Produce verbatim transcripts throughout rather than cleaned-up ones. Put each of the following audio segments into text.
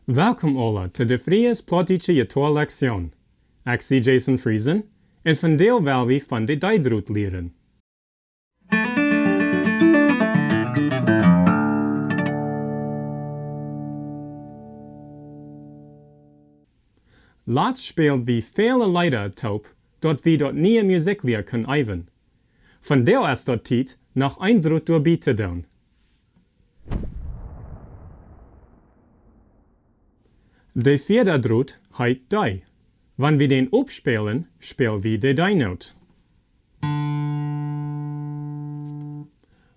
Welkom aula to de Friesche Plautdietsche Jittoa Lektion. Ekj sie Jason Friesen, un vondoag well wie von de D-Drot lieren. Latst späld wie väle Leeda toop, daut wie daut niee Musikjlea kunnen eewen. Vondoag es daut Tiet, noch een Drot doabie to doonen. De vieeda Drot heet D. Wan wie dän opspälen, späl wie de D-Noot.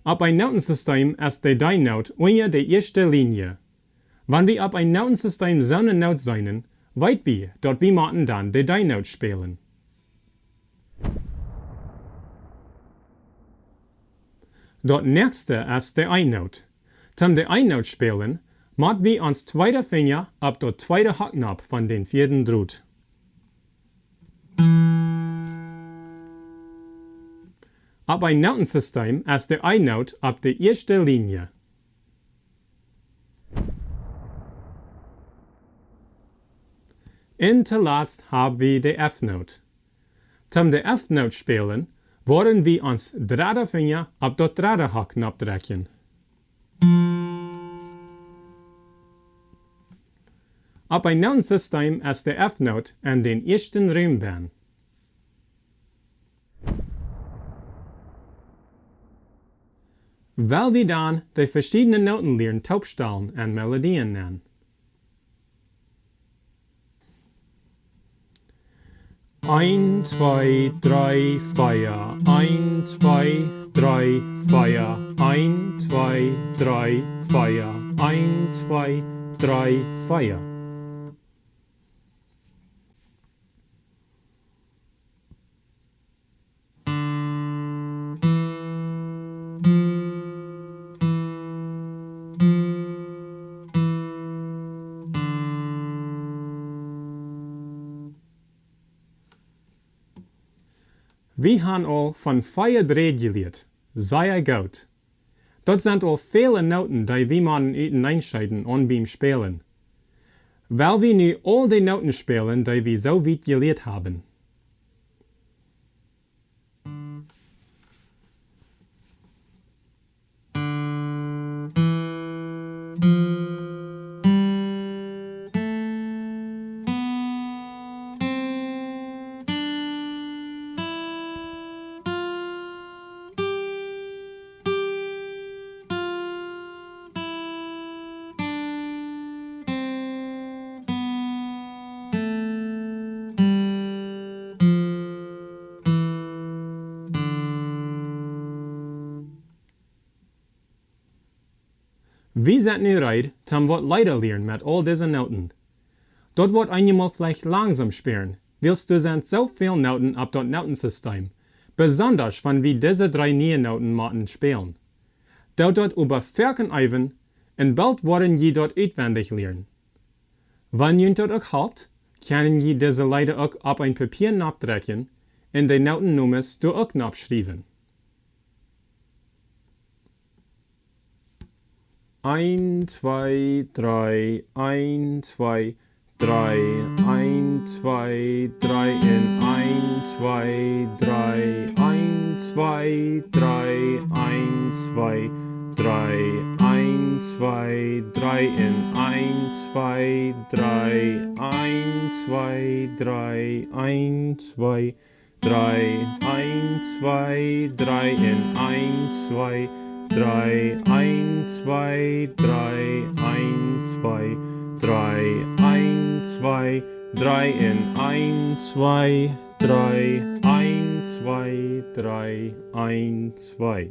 Opp een Nootensistem es de D-Noot unja de ieeschte Lienje. Wan wie opp een Nootensistem soone Noot seenen, weet wie, daut wie motten dan de D-Noot spälen. Daut näakjste es de E-Noot. Toom de E-Noot spälen, mott wie ons tweeda Finja opp daut tweede Hocknopp von dän vieeden Drot. Opp een Nootensistem es de E-Noot opp de ieeschte Lienje. Un toolatst hab wie de F-Noot. Toom de F-Noot spälen, woaren wie ons dredda Finja opp daut dredde Hocknopp drekjen. Opp een Nootensistem es de F-Noot en dän ieeschten Rum benn. Well wie dan de veschiedne Nooten lieren toopstalen un Melodieen nämen. Eent, twee, dree, vea. Eent, twee, dree, vea. Eent, twee, dree, vea. Eent, twee, dree, vea. Wie han aul von vea Dräd jelieet. Sea goot. Daut sent aul väle Nooten, dee wie motten uteneen scheiden aun biem spälen. Well wie nu aul de Nooten spälen, dee wie soo wiet jelieet haben. Wie sent nu reed, toom waut Leeda lieren met aul dise Nooten. Daut woat eenjemol veleicht langsom spieren, wiels doa sent soo väl Nooten opp daut Nootensistem, besondasch wan wie dise dree niee Nooten motten spälen. Doot daut oba foaken eewen, un boolt woaren jie daut utwendich lieren. Wan junt daut uk halpt, kjennen jie dise Leeda uk opp een Papia noppdrekjen un de Nootennomes doa uk noppschriewen. Eent, twee, dree, eent, twee, dree, eent, twee, dree un eent, twee, dree, eent, twee, dree, eent, twee, dree, eent, twee, dree un eent, twee, dree, eent, twee, dree, eent, twee, dree, eent, twee, dree un eent, twee, dree, eent, twee, dree, eent, twee, dree, eent, twee, dree un eent, twee, dree, eent, twee, dree, eent, twee.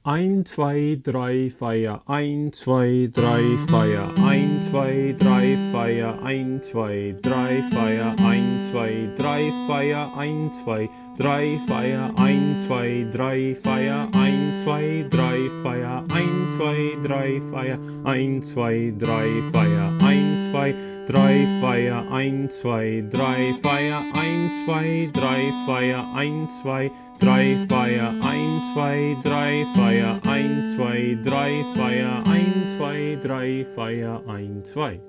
Eent, twee, dree, vea, eent, twee, dree, vea, eent, twee, dree, vea, eent, twee, dree, vea, eent, twee, dree, vea, eent, twee, dree, vea, eent, twee, dree, vea, eent, twee, dree, vea, eent, twee, dree, vea, eent, twee, dree, vea, eent, twee, dree, vea, eent, twee, dree, vea, eent, twee, dree, vea, eent, twee, dree, vea, eent, twee, dree, vea, eent, twee, dree, vea, eent, twee, dree, vea, eent, twee.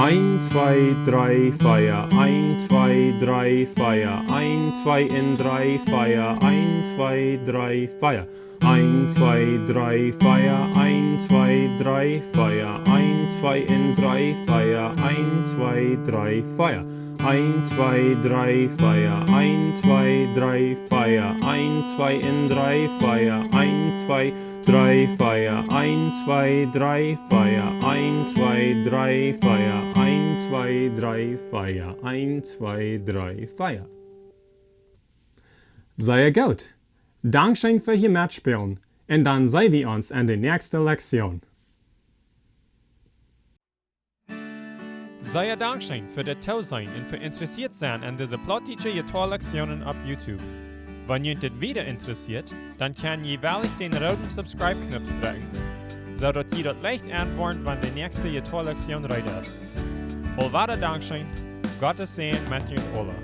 Eent, twee, dree, vea, eent, twee, dree, vea, eent, twee un dree, vea, eent, twee, dree, vea, eent, twee, dree, vea, eent, twee, dree, vea, eent, twee un dree, vea, eent, twee, dree, vea, eent, twee, dree, vea, eent, twee, dree, vea, eent, twee un dree, vea, eent, twee, dree, vea, eent, twee, dree, vea, eent, twee, dree, vea, eent, twee, dree, vea, eent, twee, dree, vea. Sea goot. Dankscheen fa jun Metspälen. Un dan seenen wie ons en de näakjste Lektion. Sea dankscheen fa daut Toseenen un fa interessieet sennen aun dise plautdietsche Jittoa-Lektionen opp YouTube. Wan junt dit wieda interessieet, dan kjenn jie veleicht dän rooden Subscribe-Knoop drekjen, soo daut jie daut leicht enwoaren, wan de näakjste Jittoa-Lektion reed es. Aulwada dankscheen, Gott sien Säajen met junt aula.